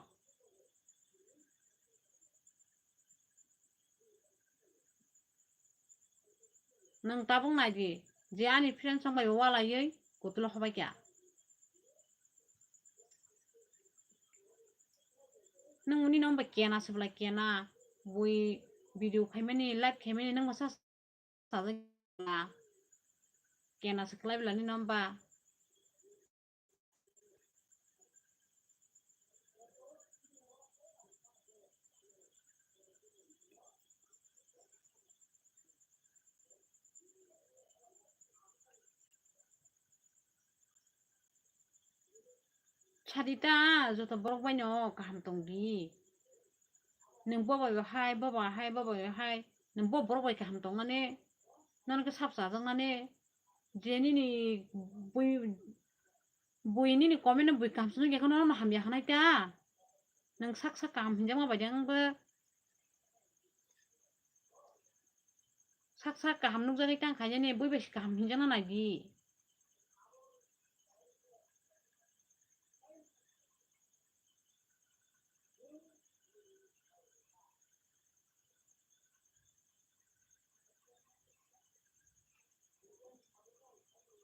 Nwng tabuk nai di, je ani friend song bai walaiwi kutulo hobai kha. Nwng nini wngba kena se bwlai kena, bui video khaimani, live khaimani nwng masa sajak kena se kwlai bwla nini wngba. Sadi ta, joto borok bai no kaham tong di. Nwng bo bai hai, bo bai hai, bo bai hai. Nwng bo borok bai kaham tong nani. Nono khe sap chajak nani. Je nini bui, bui nini comment no bui kaham swnwi khe nono hamya khanai ta. Nwng sak sak kaham hinjakma bai de wng bo. Sak sak kaham nukjagwi tang khainani bui bai se kaham hinjakna nai di.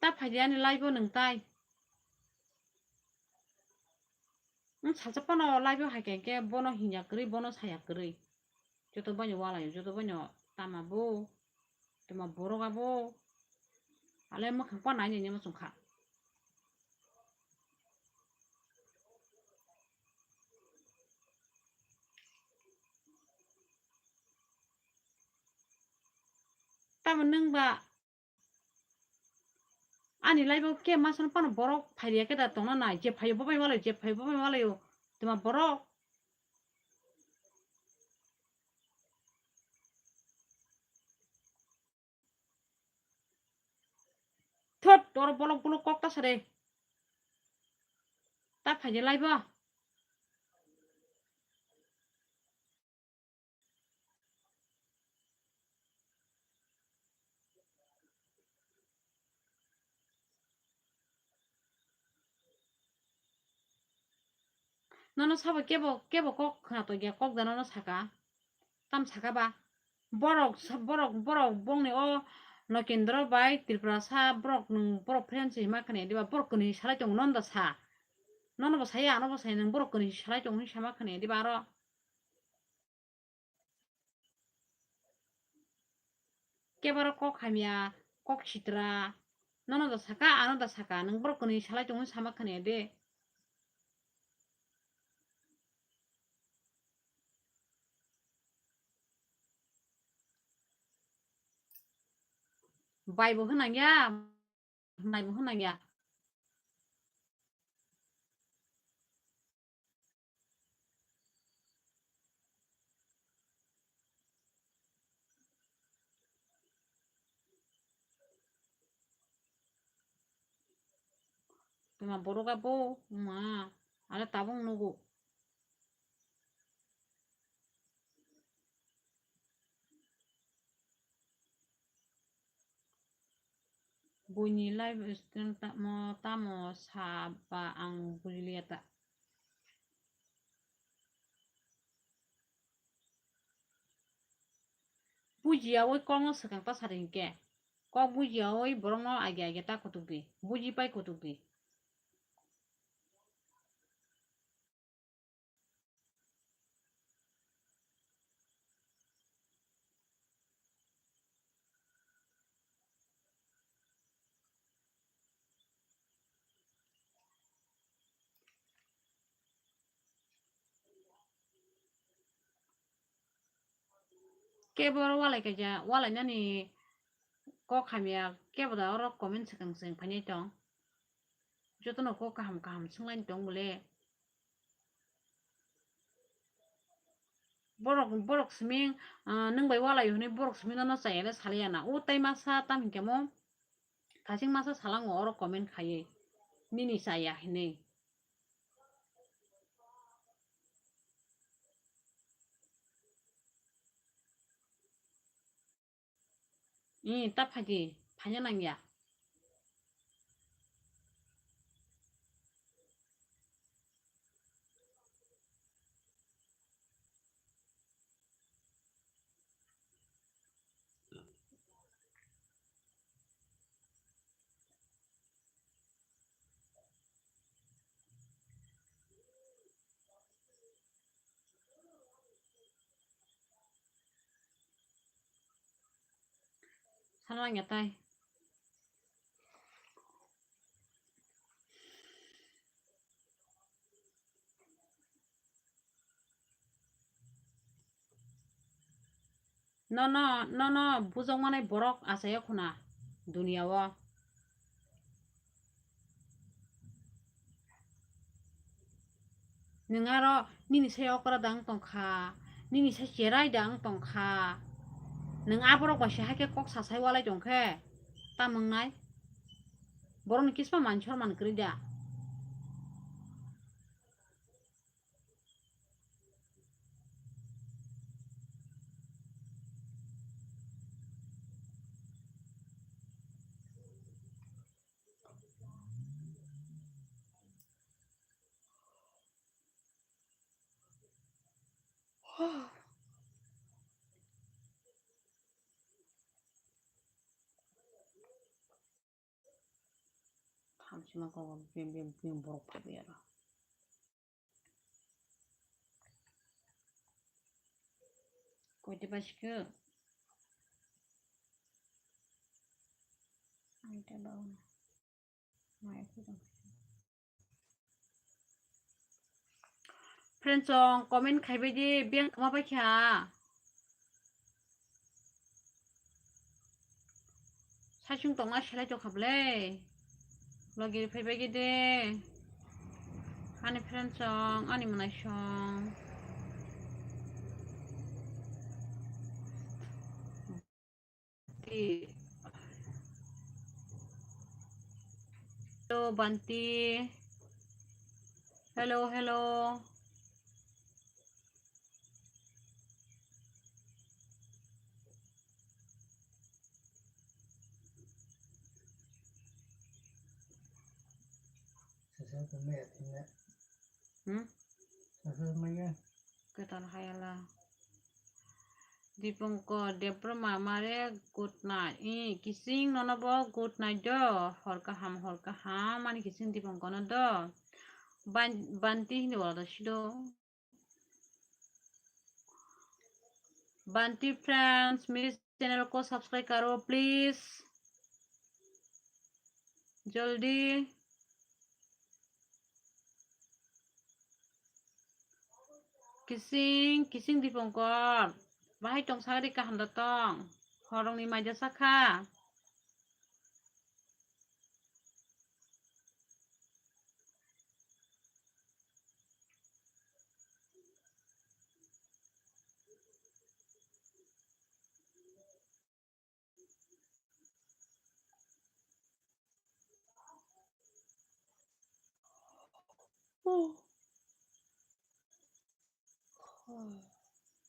Ta phaidi ani live o nwng tai. Wng salsa phano live o hai khe, khe bono hinya kwrwi, bono saya kwrwi. Joto baino walaio, joto baino tama bo, tama borok abo. Ale mwkhang pa nai nini muchung kha. Tamo nwng ba ani live o khe ma sano phano borok phai ya khe da tongna nai, je phaio bo bai walaio, je phaio bo bai walaio, tuma borok. Thot, oro bolok bolok kok ta sare. Ta phai ya live o. Nono sabo kebo, kebo kok khna tongya, kok da nono saka. Tam saka ba. Borok sa-, borok, borok bongni o Nokendro bai Tripura sa borok nwng borok friend se hima khani diba, borok kwnwi salai tongo nono da sa. Nono bo saya, ano bo saya, nwng borok kwnwi salai tongo hinwi sama khani diba aro. Kebaro kok hamya, kok sitra. Nono da saka, ano da saka, nwng borok kwnwi salai tongo sama khani de. Bai bo hwnang ya, nai bo hwnang ya. Tuma borok abo ma, ale tabung nugo. Buini live stream tamo, tamo sa ba ang bujiliya ta. Bujiya oi kok no swkang ta sari hinkhe. Kok bujiya oi borok no age age ta kutuk di. Buji pai kutuk di. Kebo oro walai kaija, walainani kok hamya, kebo da oro comment swkang swkang phainai tong. Jotono kok kaham kaham swnglaini tong bole. Borok, borok simi, ah, nwng bai walai hwnwi borok simi nono chaya le saliya na. O tai masa tam hinkhe mo, thasing masa salango oro comment khaiwi, nini chaya hinwi. Ih, ta phaidi, phaina nangya. Sana nangya tai. Nono, nono bujok manai borok achaio khuna duniya o. Nwng aro nini sai okra da wng tongkha, nini sai cherai da wng tongkha. Nwng aborok bai se haikhe kok sasai walai tongkhe, tamo wngnai? Borokni kisma man sor man kwrwi da. Thamsima kok bim bim bim borok phaibai aro. Koita basikhe? Aita bauna. Mai khudang. Friends, song comment khaibai di, beng kama bai kha. Saichung tongma selai tongkha ble. Logi phaibai gide. Ani friends song, ani mwnai song. Ti. Hello, Banti. Hello, hello. Hmm? Kwtal hayala. Dipankar Debbarma mare good night. I, kising nono bo good night do. Hor kaham, hor kaham. Mani kising Dipankar no do. Ban-, Banti hindi wala do sido. Banti friends, mere channel ko subscribe karo, please. Jaldi. Kising, kising Dipankar. Bahai tong sagadi kaham da tong. Horong ni maija sakha.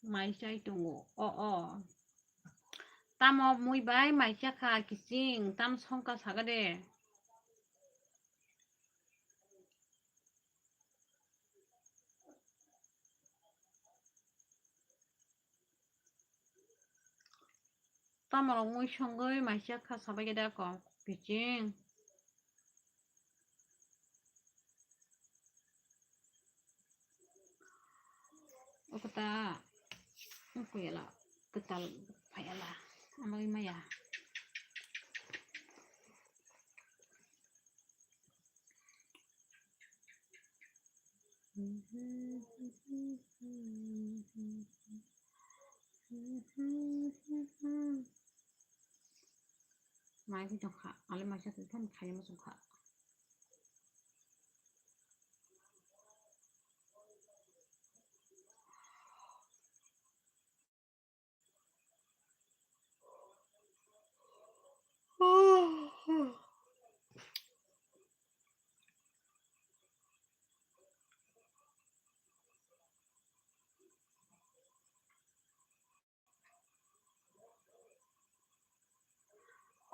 Mai chai tongo. O, o. Tamo mui bai mai chakha kising, tam songkha sagade. Tamo rok mui songwi mai chakha sabai khe da kok kising. O kota, o kuyala, kwtal phayala, amagwi maya. Mai khe tongkha, ale maisa tongkha, khaina muchungkha.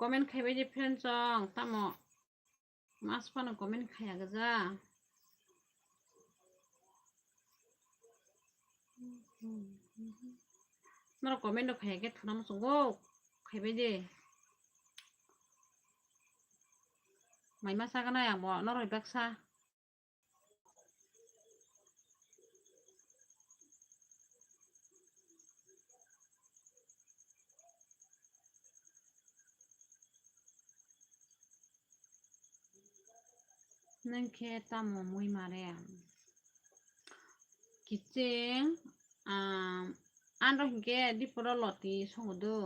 Comment khaibai di friend chong, tamo mas phano comment khaiya gja. Norok comment rok khaiya khe thuna muchungo, khaibai di. Mai ma sagana ang bo norok baksa. Nwng khe tamo mui mare? Kiching, ah, andro hinkhe diporo loti songo do.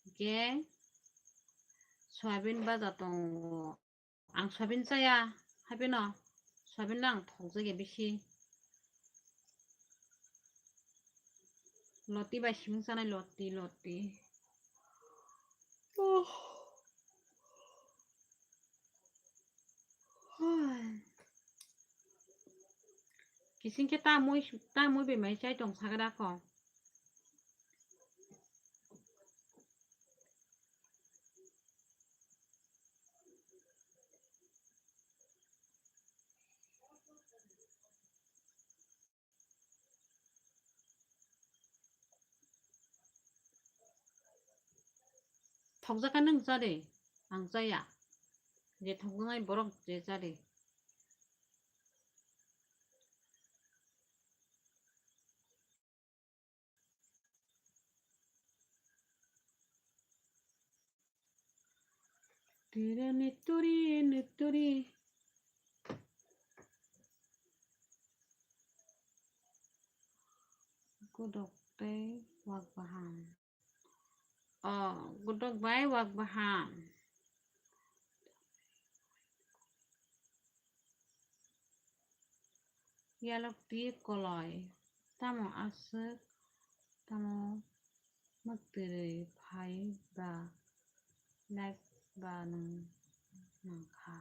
Hinkhe soyabin baja tongo. Ang soyabin chaya, haibeno soyabin no ang thokjakya bisi. Loti bai siming chanai, loti, loti. Oh. Hai. Kising khe ta mui, ta mui bai mai chai tong sagra kho. Thokjakha nwng cha de, ang chaya. Je thokjaknai borok je cha de. Tiri nituri nituri. Godok tei wak baham. O, godok bai wak baham. Yalok ti koloi, tamo aswk, tamo mwktwrwi phai ba, like ba nwng nangkha.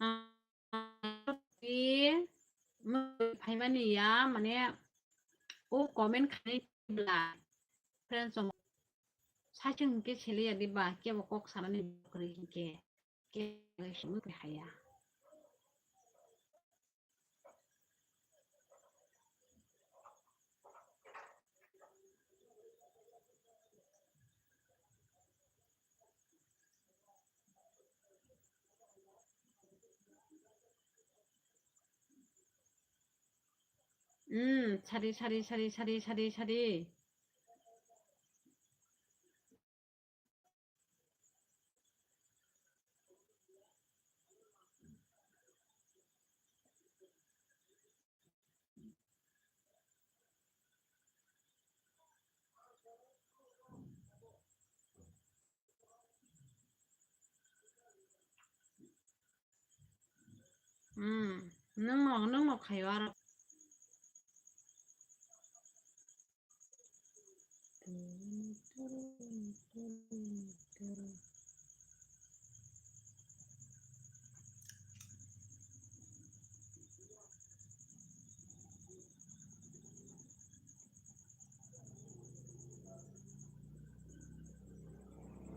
Ah, ti mwktwrwi phaimani ya, mane o comment khainai bla, friends, saichung hinkhe sele ya diba, kebo kok sanani kwrwi hinkhe. Khe simi khe haya. Hmm, sari, sari, sari. Hmm, nwng no, nwng no khaio aro.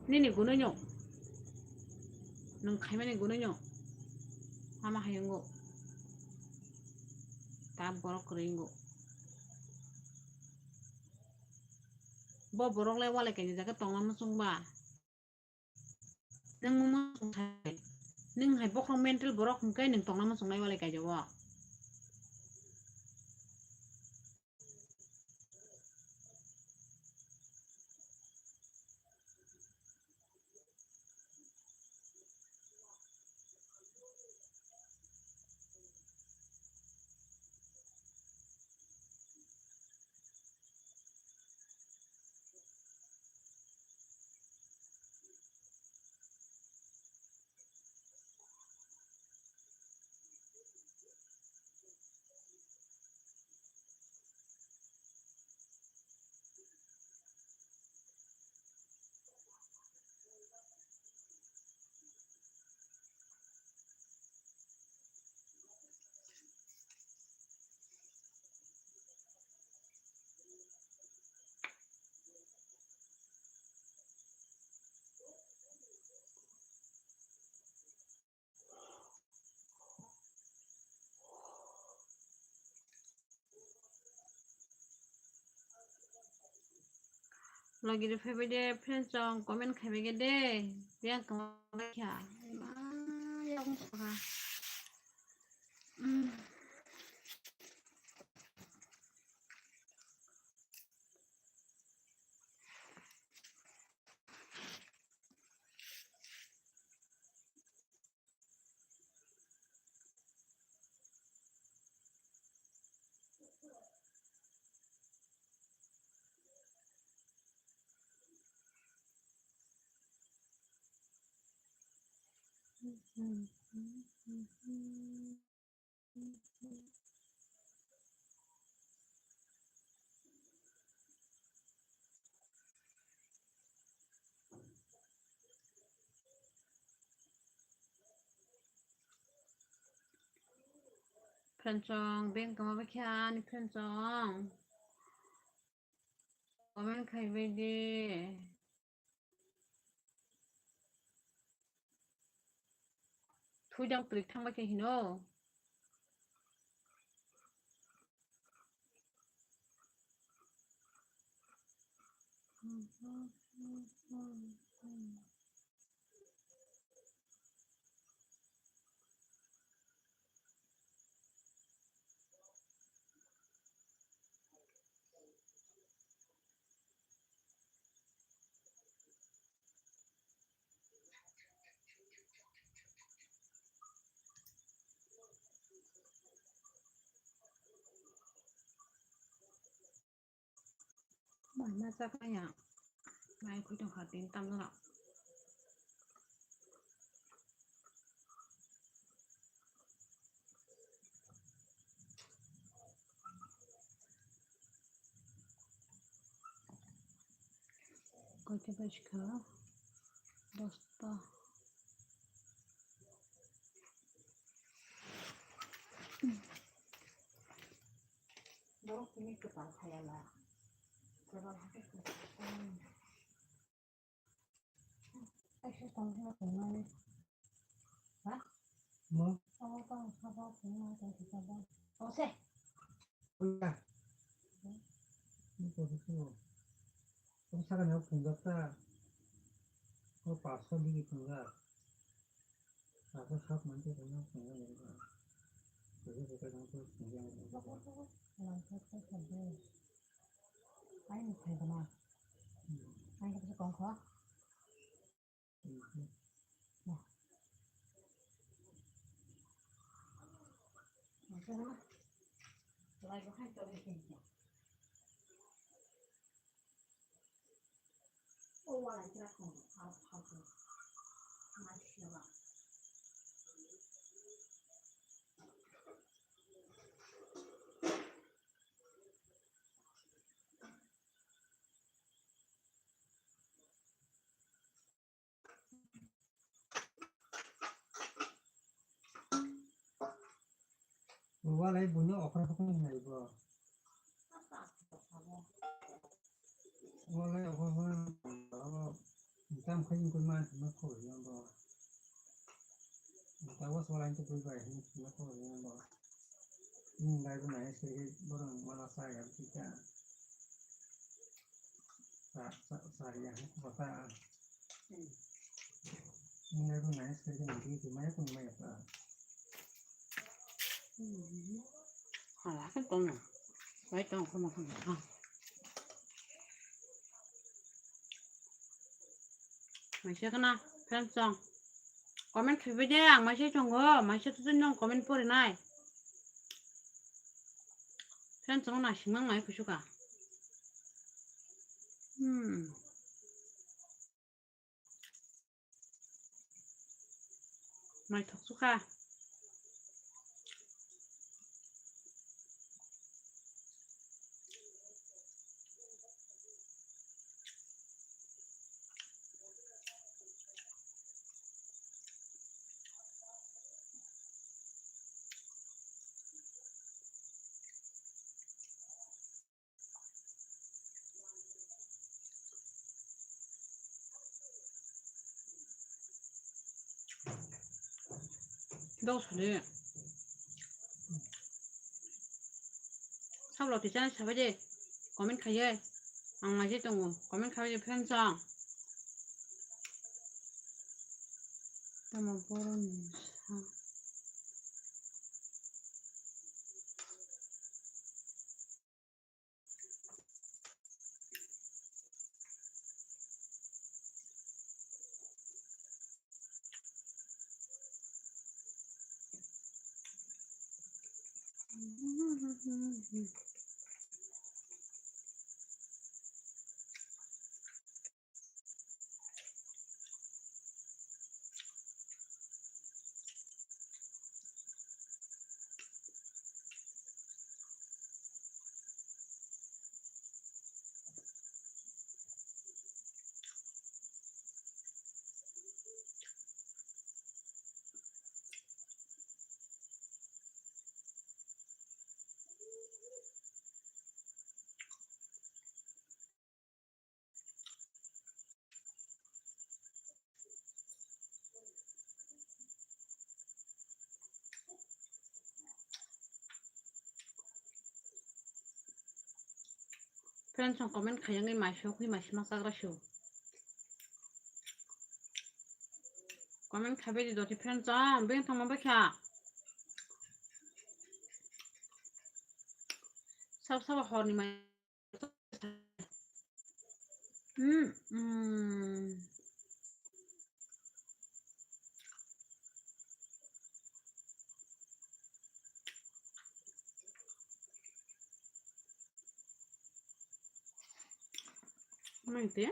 Nini gunui no. Nwng khaimani gunui no. Hama hai wngo. Ta borok kwrwi wngo. Bo borok le walai kainwi jaga tongna muchung ba. Nwng muchung sai. Nwng hai bokhorok mental borok hwnkhe nwng tongna muchung nai walai kaijago. Logi rok phaibai de, friends rok comment khaibai de. Yang kama kya. Ima, yang kama. Hmm. Friends rok, beng kama bai khe ani friends rok. Comment khaibai de. Thui dang prik thang bai khe hino. Mai ma chak ya. Mai khui tong kha tin tam jora. Koita bajikha? Dosta. Borok tini kwtal khayala. Kwtal hakhe kwtal. Kaisa tongthokma tongmani. Ha? Mo? Tong, tong, sabo, tongma, tong, sabo. Tong se. Wala. Hmm. Ni ko tu. Tong saka ni phungjak ta. O paso digi phungjak. Paso sat manche phungjak phungjak ni. Phungjak phungjak ni phungjak ni. Nang sat sat sat. Ai ni khai bana. Hmm. Ai ni kong kho. Walai buino okra hokong nai bo. Walai okra hokong nai bo. Tam khai ko man ma ko ya bo. Tawas walai to koi bai hin ma ko ya bo. Ni lai ko nai se borong mala sa ya kita. Sa, sa, sa, ya, bata. Ini aku nanya sekali lagi, cuma aku nanya apa? Hala, kan tong na. Wai tong, kuma, kuma. Ah. Maisa kana, friends song. Comment khaibai de, ang maisa tongo, maisa tu nong comment pori nai. Friends song na singmang mai kusuka. Hmm. Mai thok sukha. Dos de. Sablo tisan sabai de. Comment khaiye. Ang naisai tongo. Comment khabai di friends ang. Tamo boroni sa. Friends, ang comment khayangwi mai sokwi mai sima chagra sio. Comment khabai di doti friends, ang beng thangma bai kha. Sab sab horni mai. Hmm, hmm. Maite.